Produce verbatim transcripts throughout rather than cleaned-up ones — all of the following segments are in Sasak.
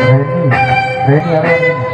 Reni, Reni apa Reni?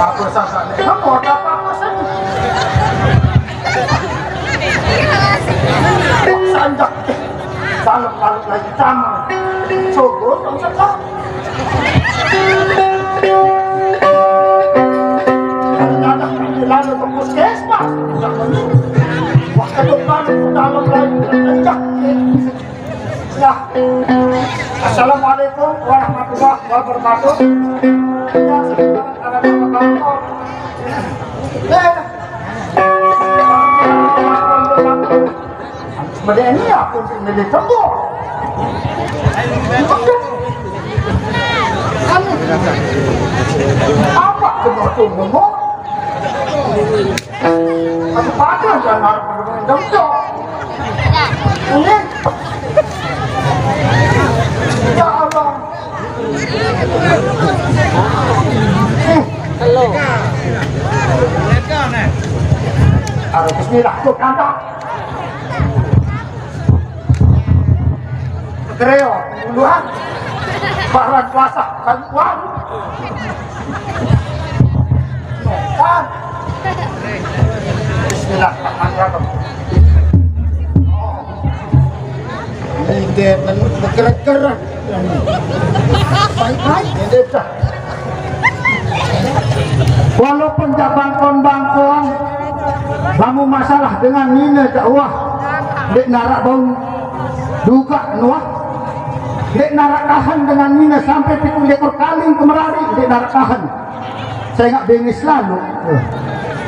Apa sasaran? Apa, apa, apa sasaran? Sanjak. Dalam laut lagi tamu. Coba dong, coba. Ternyata kami lalu ke puskesmas. Wah, itu kan dalam laut. Sanjak. Ya. Assalamualaikum warahmatullahi wabarakatuh. Ya, sekarang ada apa-apa. Eh. Sebenarnya aku milih tembok. Apa kena tembok? Aku pakai dan harus menjauh. Ini. Ya Allah. Halo. Harus bismillah tuh kanda. Kereo, duluan. Baran puasa, kan puasa. Bismillahirrahmanirrahim. Ini dia bergerak-gerak. Baik-baik, ini dah. Walaupun jak bangkon-bangkon, kamu masalah dengan nina jak wah, dek narak bau duka nuah, dek narak tahan dengan nina sampai pikul ekor kaling kemerari, dek narak tahan. Saya nggak bengis lalu.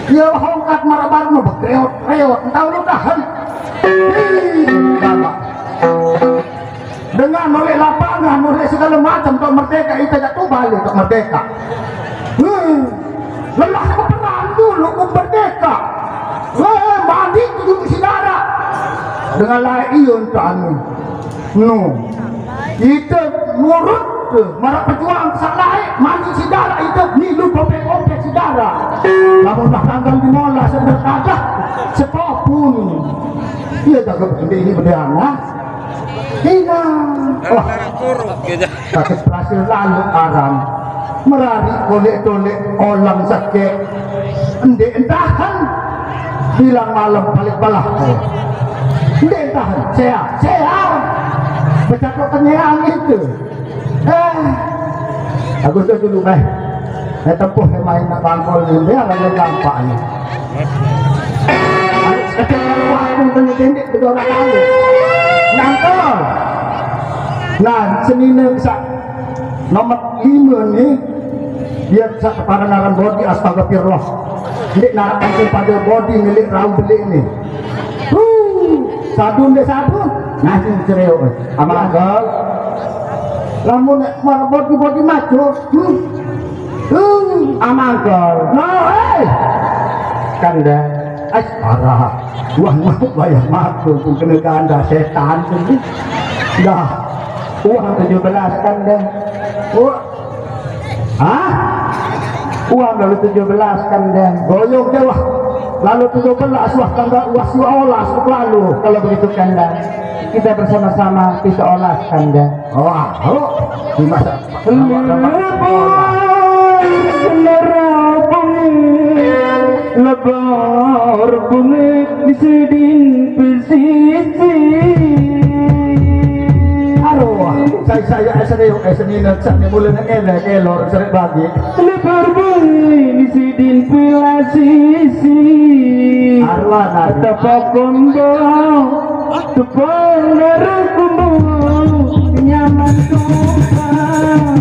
Ya, hongkat marah baru mau berkreot-kreot, entah lu tahan. Ih, lama. Dengan oleh lapangan, oleh segala macam, untuk merdeka, kita jatuh balik untuk merdeka. Hmm. Lelah keperang dulu, untuk merdeka. Weh, mandi tujuh si darah. Dengan lain iya untuk anu. No. Kita nurut ke, marah pejuang salah, mandi si darah itu, milu kopek-kopek si darah. Namun dah tanggal lima belas, sudah kadah, sepapun. Iya, jaga benda ini, benda anak. Hina. Oh. Sakit berhasil lalu aran. Merari golek-golek olang sakit. Ndeq entahan. Bilang malam balik belah. Ndeq entahan. Sehat, sehat. Becatok kenyeang itu. Eh. Agus dulu, meh. Eh, tempuh, eh, main nak bangkol ni. Biar ada gampang ni. Aduh, kecil kalau aku tanya pendek, kedua orang tahu. Nangkal. Nah, senine bisa nomor lima ni, dia bisa kepada ngaran bodi, astagfirullah. Ndeq narak kancing pada bodi milik rau belik ni. Huh, sadun deh sadun. Nasi cerewet. Amal agel. Lamun nek mar bodi-bodi maco. Hmm. Hmm. Amal agel. Nah, hei. Kanda. Ai, parah. Wah, masuk wayah maco pun kena ganda setan tu. Dah. Uang tujuh belas kanda. Wah. Hah? Uang lalu tujuh belas kanda. Goyong deh, wah. Lalu tujuh belas, wah, kanda, wah, siolas, lalu. Kalau begitu kanda, kita bersama-sama kita olas kanda. Oh, ah, oh. Di masa lebar bumi, lebar bumi di sidin pesisir. Aduh, saya, saya, eh, serius, eh, seni nak, saya mulai nak elok, elok, seret bagi. Lebar bumi di sidin pelasisi. Arwana. Tepok kumbo, tepok neruk kumbo, nyaman tumpah.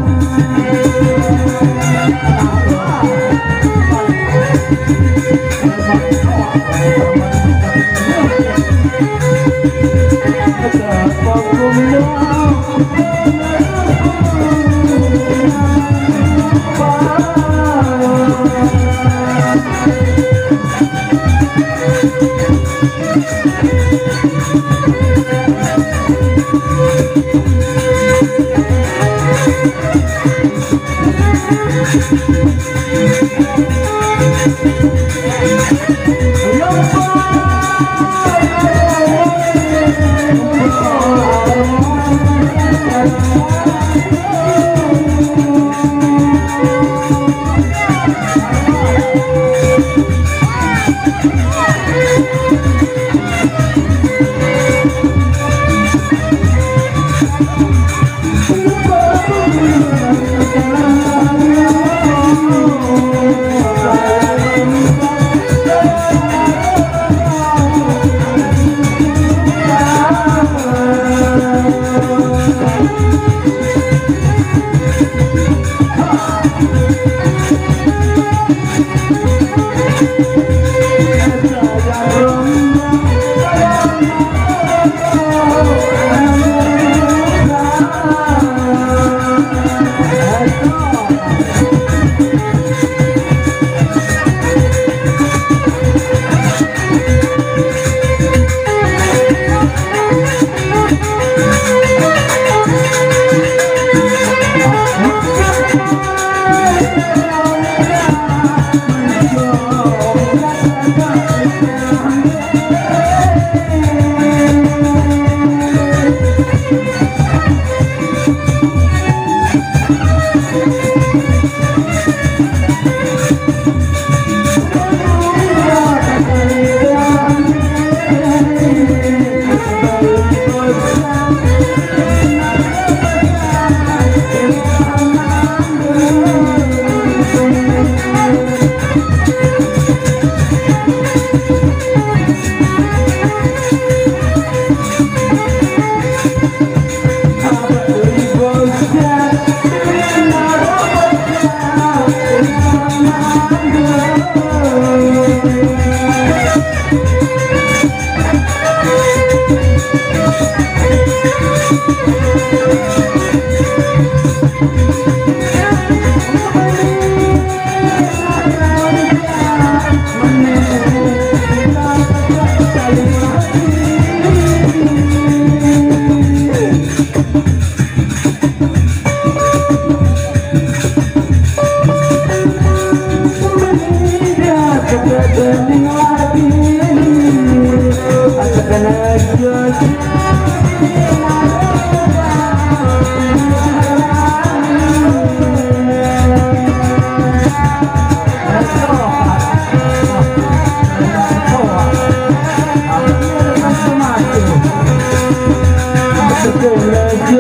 Oi,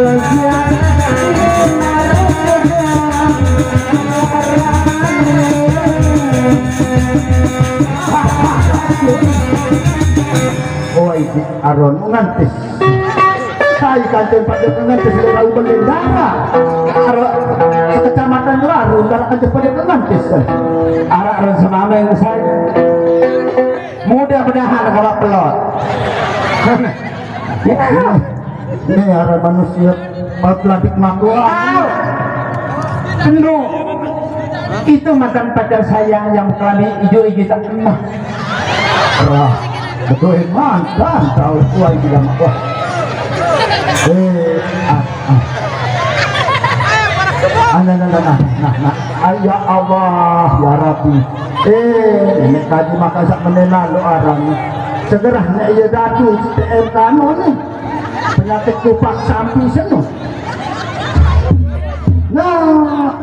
aron ngantis. Sai kanten pada ngantis le rau bendara. Aro kecamatan Larung, kalau kanten pada ngantis. Ara aron semame yang saya. Mudah-mudahan kalau pelot. Ini arah manusia mau pelantik mako. Au. Kendu. Itu mantan pacar saya yang kelami ijo-ijo tak pernah. Rah. Betul mantan tahu kuai bilang wah. Eh, ah, ah. Ah, nah, nah, nah, nah, nah, nah. Ah, ya Allah, ya Rabbi. Eh, ini tadi maka sak menena lo arang. Segera nek iya datu C T M kanu nih. Penyakit kupak sampi seno. Nah,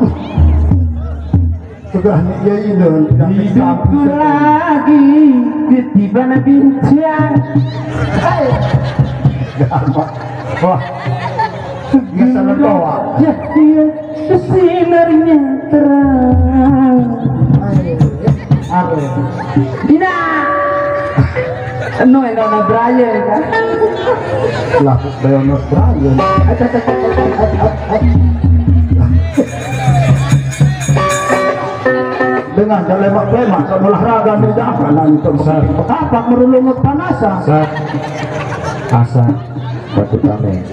sudah nih ya ini penyakit sampi seno. Lagi ketiban bincang. Hei. Gampang. Wah. Biasa mendoa. Ya, iya. Sinarnya terang. Hei. Aduh. Dina. Eno eno na Brian kan. Lah, Brian na Brian. Dengan lemak-lemak tak olahraga ni dah. Kalau itu apa merulung panasan. Sat. Asa. Batu kami.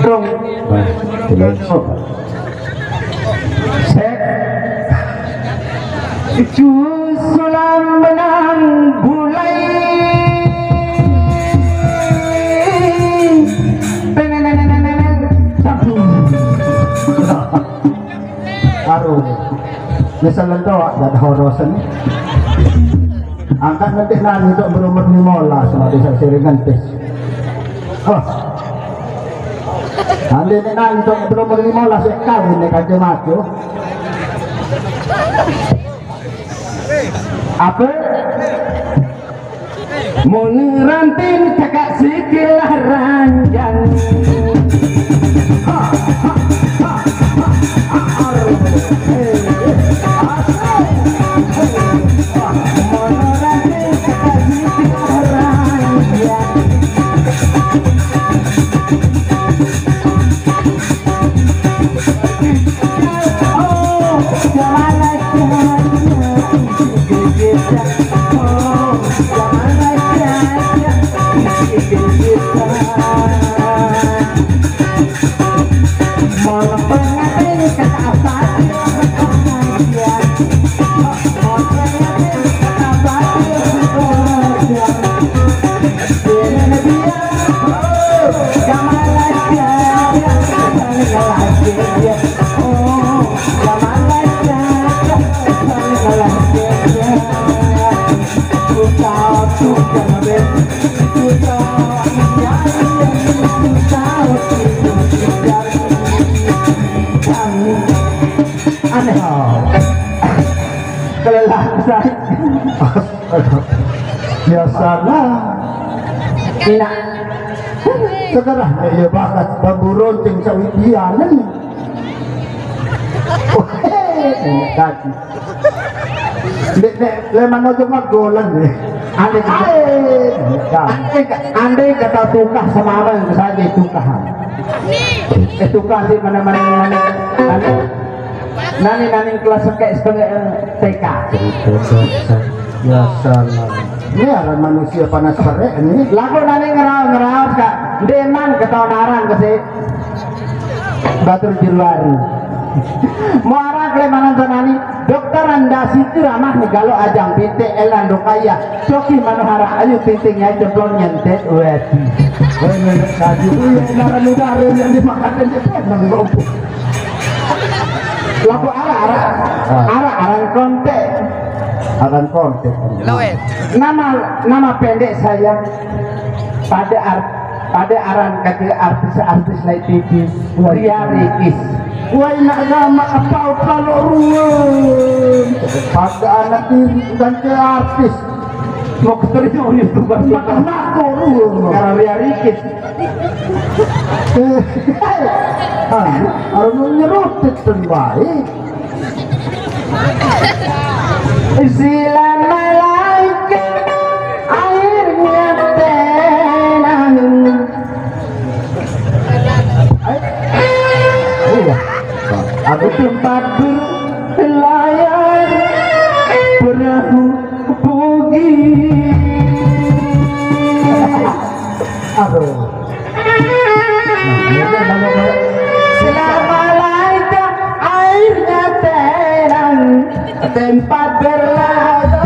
Dong. Nah, jelas. Set. Sulam benang bulai. Penenenenenenen. Sabu. Aduh. Misal lento ada horosan. Angkat nanti nang untuk berumur lima belas sama desa Siringan tes. Oh. Nanti ini nang untuk berumur lima belas ya kawin nih kanjeng aku. Apa? Mun rantin cekak sikil ranjang. Ha, ha, ha, ha, ha, ar. Hei, hei, asik. Hei, wah, mun rantin cekak sikil ranjang. Aneh. Kelelah saya. Biasalah. Enak. Sekarang ya bakat bambu runcing sawidianan. Wah, enak tadi. Nek, nek, leman aja magolan nih. Andai, andai, andai kata tukah sama apa yang saya tukah. Eh, tukah di mana-mana, mana, mana. Nani, nani kelas sekek setengah, eh, T K. Ya salam. Ini ada manusia panas perek ini. Lagu nani ngerau-ngerau, Kak. Deman ketawa narang ke si Batur Jilwaru. Muara kelemanan sanani. Dokter Anda Siti Ramah nih kalau ajang pintik Elan Rukaya. Coki Manohara ayu pintingnya cemplon nyentet wedi. Oh, ini tadi. Iya, naran udara yang dimakan aja pengen ngomong. Lagu ara, ara, ara, aran kontek. Aran kontek. Lawet. Nama, nama pendek saya pada art, pada aran kata artis-artis lain T V. Ria Ricis. Wah, nak nama apa kalau ruang? Pada anak diri dan ke artis. Mau keterima youtuber. Makan nako ruang. Karena Ria Ricis. Anu, anu nyerutit ten bae. Sila malaikat airnya tenang. Iya. Aku tempat berlayar perahu bugis. Aduh. Selama lancar airnya tenang, tempat berlalu.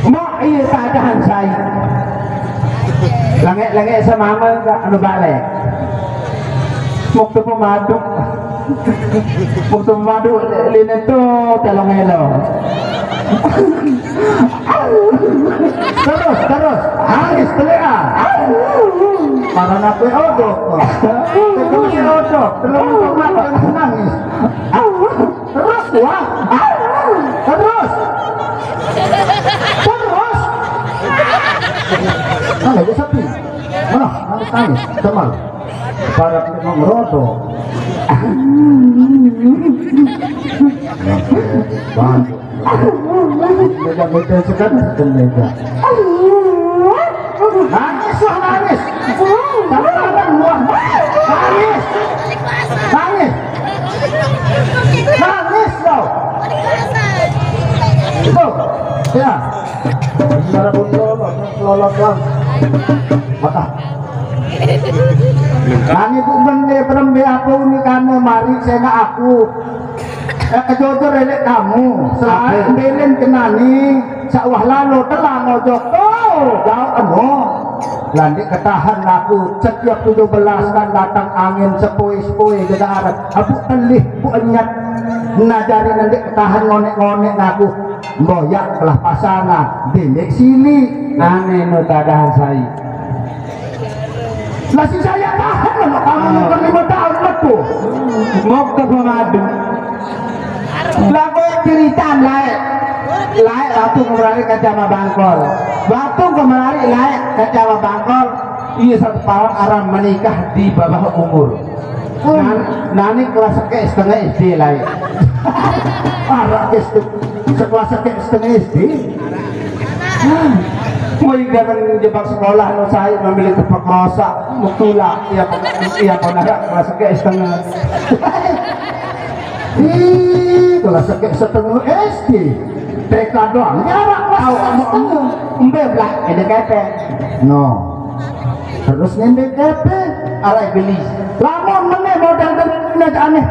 Mak, iya, tak ada hansai. Langek-langek sama mama enggak anu balik. Waktu pemadu. Waktu pemadu, lini tu tolong elo. Terus, terus. Nangis telia. Para nape odok. Terus odok. Terus odok. Nangis. Terus, wah. Terus. Terus. Mana gue sepi? Mana? Nangis, nangis. Teman. Para ngerodo. Bantu. Beda-beda sekali, beda. Nangis lah, nangis. Tapi apa gua? Nangis. Nangis. Nangis kau. Itu. Ya. Sementara pun lolot, lolot doang. Maka. Nangis bu bende perembe apa unikane mari sena aku. Eh, kejujur elek kamu, selain belin kenani, sak wah lalo telah ngojok. Oh, jauh eno. Landik ketahan aku, setiap tujuh belas kan datang angin sepoi-sepoi ke darat. Abu telih, bu enyat. Najari nandik ketahan ngonek-ngonek aku. Mboyak kelah pasangan, dendek sili. Aneh no tadahan sai. Lah si saya tahan lho, kamu nonton lima tahun metu. Ngok ke pemadu. Lah kowe cerita lae. Lae waktu kemarin ke Jama Bangkol. Waktu kemarin lae ke Jama Bangkol. Iya satu palang aram menikah di bawah umur. Nan, nani kelas ke setengah S D lae. Arak S D. Sekelas ke setengah S D. Woi, jangan jebak sekolah no saya memilih tempat masak, mutula, ya, ya, benar, kelas ke setengah. Ih, kelas ke setengah S D. T K doang, ya, arak kelas setengah. Embe belah, ini kepe. No. Terus ngene kepe, arak beli. Lamun meneh modal dan aneh,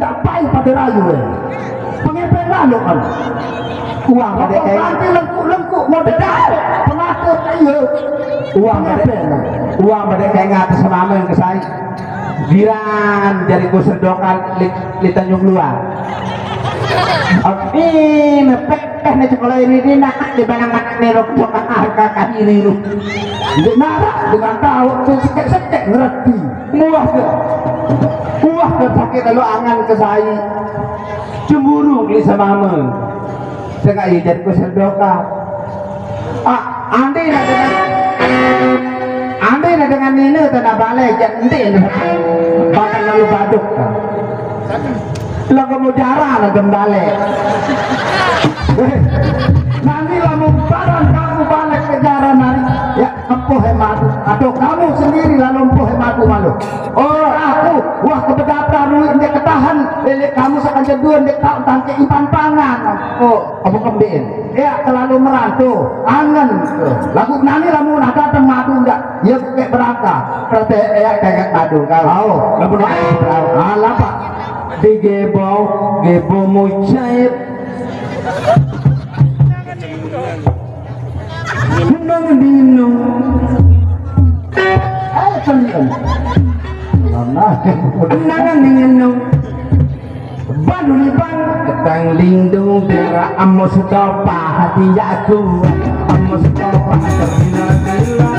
ndak pai pada rayu, eh. Pengepe lalu kan. Uang pada kayak nanti lengkuk-lengkuk model. Betul. Penakut, iya. Uang pada, uang pada kayak ngatas sama yang kesai. Giran jadi ku sedokan li, li Tanjung Luar. Ini pepeh nih sekolah ini, ini nak di balang nak nih rok dokan harga kahiri lu. Dia marah dengan tahu tuh sekek-sekek ngerti. Muah ke, muah ke sakit lalu angan kesai. Cemburu beli sama mama. Sengak ijat ku sedoka. Ah, andi na dengan, andi na dengan nina tanah balai jat enti na. Bahkan lalu baduk. Lagu mujara na gembale. Nani lamun barang kamu balik ke jaran hari. Ya, empuh madu. Atau kamu sendiri lalu empuh madu malu. Oh, aku, wah, kebedapra duit dia ketahan. Lele kamu sakan jedua dia tak tangke ipan pangan. Oh, apa kembin? Ya, terlalu merantau. Angen. Lagu nani lamun ada madu ndak? Ya, kayak berangka. Berarti ya kayak madu kau. Oh, lamun ada berangka. Alah, Pak. Digebo, gebo mucaib. Nang dino. Eh, kalian. Nang dino. Baduli bang. Ketang lindung dera amo setopa hati jaku. Amo setopa terpila-pila.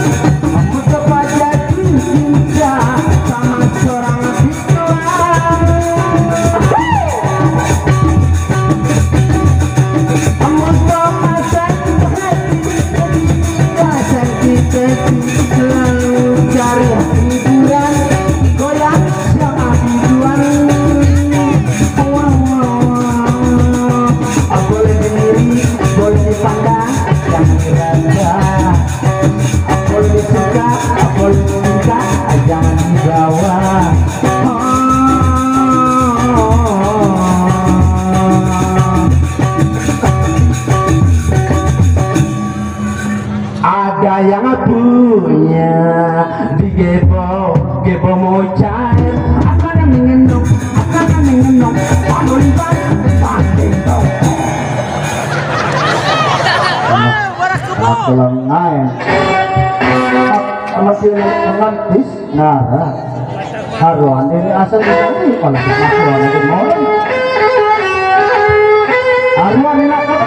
Amo setopa jatuh cinta sama seorang Boleh disuka, boleh dicinta, jangan dibawa. Ada yang punya digebo, gebo mocai. Akan yang mengendong, akan yang mengendong. Panulibang, panulibang. Wah, waras kebo. Aku lengai. Sama si romantis. Nah, nah. Haruan ini asal dari mana? Haruan ini mau. Haruan ini apa?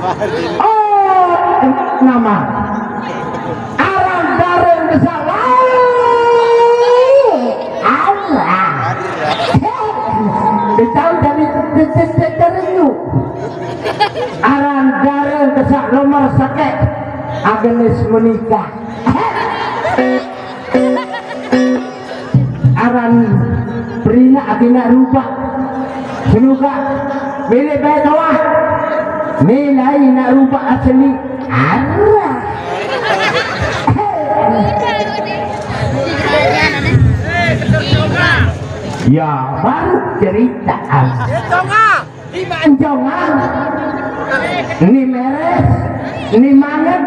Oh, nama. Aran dareng desa laut. Allah. Ditahu dari terenyu. Aran dareng desa nomor seket. Agnes menikah. Aran perina atina rupa. Senuka milik baik kawah. Nilai nak rupa asli. Arah. Ya, baru cerita. Di manjongan. Ni meres, ni manget.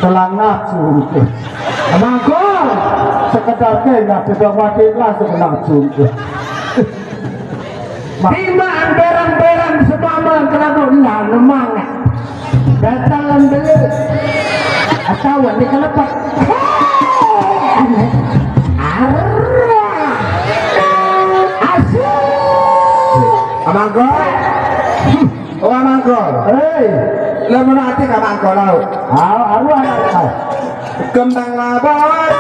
Telang nafsu. Mangkol, sekedar kena tidak mati langsung nafsu. Timbaan berang-berang semama kelabu enam memang. Datang dulu. Atau di kelepak. Arah. Asyik. Amangkol. Oh, Amangkol. Hei. Lah mana ati Amangkol lau? Au, aru anak. Kembang labor.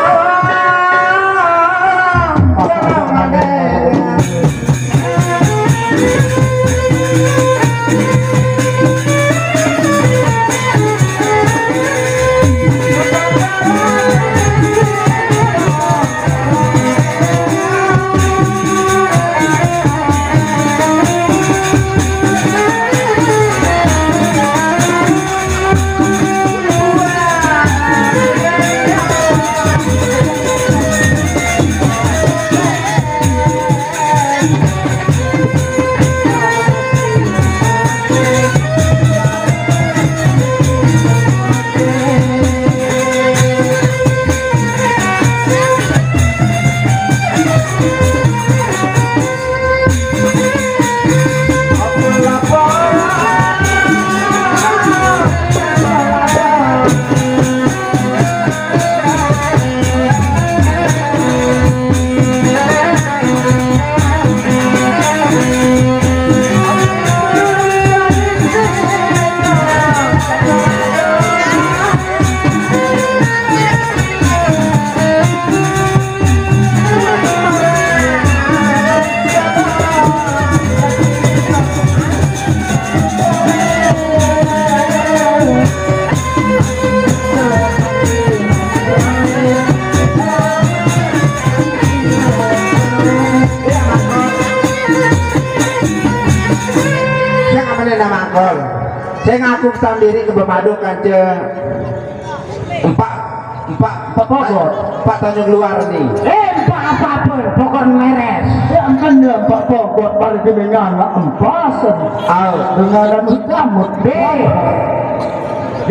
Saya nggak pernah nama Angkol. Saya ngaku sendiri ke Bemado kanca empat, empat, empat Pogot. Empat Tanjung Luar nih. Eh, empat apa-apa, pokok meres. Ya, kan dia empat Pogot, balik ke dengan anak empas. Au. Dengan anak utama. Dek.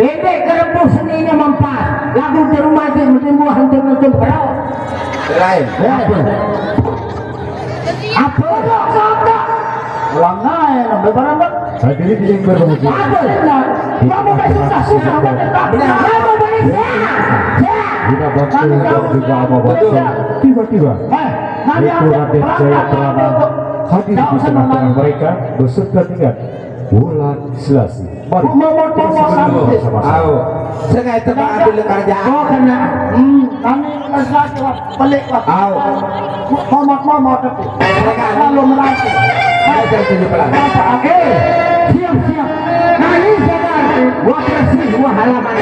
Dedek kerebus seninya mempas. Lagu di rumah aja, mesti buah hancur-hancur perau. Lain. Ya, apa? Apa? Ulang naik, nambah barang, Pak. Hadirin yang berbahagia. Apa benar? Kamu kan susah-susah, benar. Kamu balik sehat. Sehat. Dina Bakti dan juga Ama Bakti. Tiba-tiba, eh, itu Raden Jaya Prana hadir di tengah-tengah mereka beserta dengan Wulan Selasih. Mari kita saksikan bersama-sama. Au. Sengaja tempat ambil kerjaan. Oh, kena. Hmm, kami masyarakat pelik, Pak. Au. Momot-momot itu. Lalu merangkul. Ada tujuh belas. Apa? Eh, siap, siap. Kali sadar. Wah, bersih, wah, halaman.